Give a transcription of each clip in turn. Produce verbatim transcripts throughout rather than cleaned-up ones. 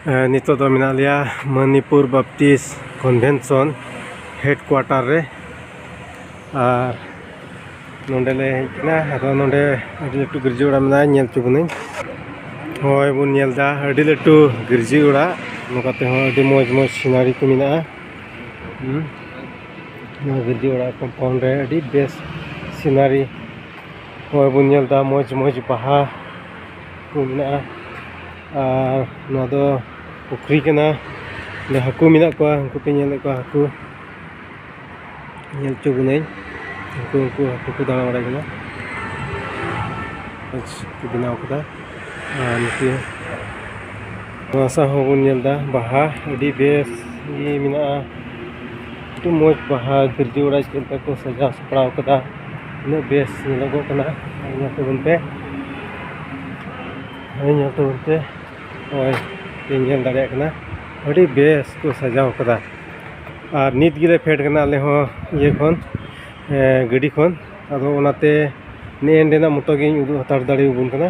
ᱱᱤᱛᱚᱜ ᱫᱚ ᱢᱮᱱᱟᱜ ᱞᱮᱭᱟ ᱢᱚᱱᱤᱯᱩᱨ ᱵᱟᱯᱴᱤᱥᱴ ᱠᱚᱱᱵᱷᱮᱱᱥᱚᱱ ᱦᱮᱰᱠᱩᱣᱟᱴᱟᱨ ᱨᱮ᱾ ᱟᱨ ᱱᱚᱸᱰᱮ ᱞᱮ ᱦᱮᱡ ᱠᱟᱱᱟ᱾ ᱟᱫᱚ ᱱᱚᱸᱰᱮ ᱟᱹᱰᱤ ᱞᱟᱹᱴᱩ ᱜᱤᱨᱡᱟᱹ ᱚᱲᱟᱜ ᱢᱮᱱᱟᱜᱼᱟ, ᱧᱮᱞ ᱦᱚᱪᱚ ᱵᱚᱱᱟᱹᱧ᱾ ᱦᱳᱭ, ᱵᱚᱱ ᱧᱮᱞ ᱮᱫᱟ ᱟᱹᱰᱤ ᱞᱟᱹᱴᱩ ᱜᱤᱨᱡᱟᱹ ᱚᱲᱟᱜ᱾ ᱱᱚᱝᱠᱟ ᱛᱮᱦᱚᱸ ᱟᱹᱰᱤ ᱢᱚᱡᱽ ᱢᱚᱡᱽ ᱥᱤᱱᱟᱨᱤ ᱠᱚ ᱢᱮᱱᱟᱜᱼᱟ᱾ ᱦᱩᱸ, ᱱᱚᱣᱟ ᱜᱤᱨᱡᱟᱹ ᱚᱲᱟᱜ ᱠᱚᱢᱯᱟᱣᱩᱱᱰ ᱨᱮ ᱟᱹᱰᱤ ᱵᱮᱥ ᱥᱤᱱᱟᱨᱤ᱾ ᱱᱚᱜᱼᱚᱭ ᱵᱚᱱ ᱧᱮᱞ ᱮᱫᱟ, ᱢᱚᱡᱽ ᱢᱚᱡᱽ ᱵᱟᱦᱟ ᱠᱚ ᱢᱮᱱᱟᱜᱼᱟ᱾ ᱟᱨ ᱱᱚᱣᱟ ᱫᱚ ᱯᱩᱠᱷᱨᱤ ᱠᱟᱱᱟ, ᱚᱸᱰᱮ ᱦᱟᱹᱠᱩ ᱢᱮᱱᱟᱜ ᱠᱚᱣᱟ, ᱩᱱᱠᱩ ᱯᱮ ᱧᱮᱞᱮᱫ ᱠᱚᱣᱟ, ᱦᱟᱹᱠᱩ ᱧᱮᱞ ᱦᱚᱪᱚ ᱵᱚᱱᱟᱹᱧ᱾ ᱩᱱᱠᱩ, ᱩᱱᱠᱩ ᱦᱟᱹᱠᱩ ᱠᱚ ᱫᱟᱬᱟ ᱵᱟᱲᱟᱭ ᱠᱟᱱᱟ᱾ ᱢᱚᱡᱽ ᱠᱚ ᱵᱮᱱᱟᱣ ᱠᱟᱫᱟ᱾ ᱟᱨ ᱱᱩᱠᱩ ᱱᱚᱣᱟ ᱥᱟᱶ ᱦᱚᱸᱵᱚᱱ ᱧᱮᱞ ᱮᱫᱟ ᱵᱟᱦᱟ, ᱟᱹᱰᱤ ᱵᱮᱥ ᱜᱮ ᱢᱮᱱᱟᱜᱼᱟ᱾ ᱟᱹᱰᱤ ᱢᱚᱡᱽ ᱵᱟᱦᱟ, ᱜᱤᱨᱡᱟᱹ ᱚᱲᱟᱜ ᱪᱮᱫ ᱞᱮᱠᱟ ᱠᱚ ᱥᱟᱡᱟᱣ ᱥᱟᱯᱲᱟᱣ ᱠᱟᱫᱟ, ᱩᱱᱟᱹᱜ ᱵᱮᱥ ᱧᱮᱞᱚᱜᱚᱜ ᱠᱟᱱᱟ᱾ ᱧᱮᱞ ᱛᱟᱵᱚᱱ ᱯᱮ, ᱦᱳᱭ, ᱧᱮᱞ ᱛᱟᱵᱚᱱ ᱯᱮ᱾ ᱱᱚᱜᱼᱚᱭ ᱯᱮ ᱧᱮᱞ ᱫᱟᱲᱮᱭᱟᱜ ᱠᱟᱱᱟ, ᱟᱹᱰᱤ ᱵᱮᱥ ᱠᱚ ᱥᱟᱡᱟᱣ ᱠᱟᱫᱟ᱾ ᱟᱨ ᱱᱤᱛ ᱜᱮᱞᱮ ᱯᱷᱮᱰ ᱠᱟᱱᱟ ᱟᱞᱮ ᱦᱚᱸ ᱤᱭᱟᱹ ᱠᱷᱚᱱ, ᱮ, ᱜᱟᱹᱰᱤ ᱠᱷᱚᱱ᱾ ᱟᱫᱚ ᱚᱱᱟᱛᱮ ᱱᱮᱜᱼᱮ ᱱᱚᱸᱰᱮᱱᱟᱜ ᱢᱚᱛᱚ ᱜᱤᱧ ᱩᱫᱩᱜ ᱦᱟᱛᱟᱲ ᱫᱟᱲᱮᱭᱟᱵᱚᱱ ᱠᱟᱱᱟ,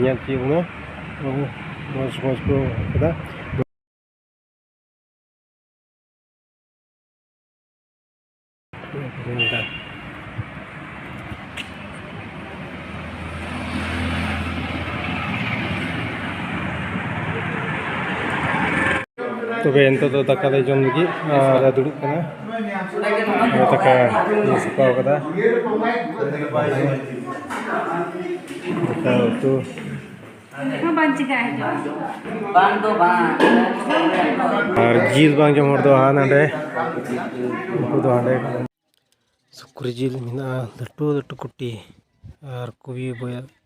ᱧᱮᱞ ᱦᱚᱪᱚᱭᱮᱫ ᱵᱚᱱᱟ᱾ ᱢᱚᱡᱽ ᱢᱚᱡᱽ ᱠᱚ ᱠᱟᱫᱟ᱾ ᱛᱚᱵᱮ ᱱᱤᱛᱚᱜ ᱫᱚ ᱫᱟᱠᱟ ᱞᱮ ᱡᱚᱢ ᱞᱟᱹᱜᱤᱫ ᱟᱨ ᱞᱮ ᱫᱩᱲᱩᱵ ᱠᱟᱱᱟ᱾ ᱫᱟᱠᱟ ᱞᱮ ᱥᱟᱯᱷᱟ ᱠᱟᱫᱟ᱾ ᱫᱟᱠᱟ ᱩᱛᱩ᱾ ᱵᱟᱝ ᱪᱤᱠᱟᱹ ᱦᱤᱡᱩᱜᱼᱟ᱾ ᱵᱟᱝ ᱫᱚ ᱵᱟᱝ᱾ ᱟᱨ ᱡᱤᱞ ᱵᱟᱝ ᱡᱚᱢ ᱦᱚᱲ ᱫᱚ ᱦᱟᱸᱰᱮ, ᱩᱱᱠᱩ ᱫᱚ ᱦᱟᱸᱰᱮ᱾ ᱥᱩᱠᱨᱤ ᱡᱤᱞ ᱢᱮᱱᱟᱜᱼᱟ, ᱞᱟᱹᱴᱩ ᱞᱟᱹᱴᱩ ᱠᱩᱴᱤ, ᱟᱨ ᱠᱚᱵᱤ ᱵᱚᱭᱟ-,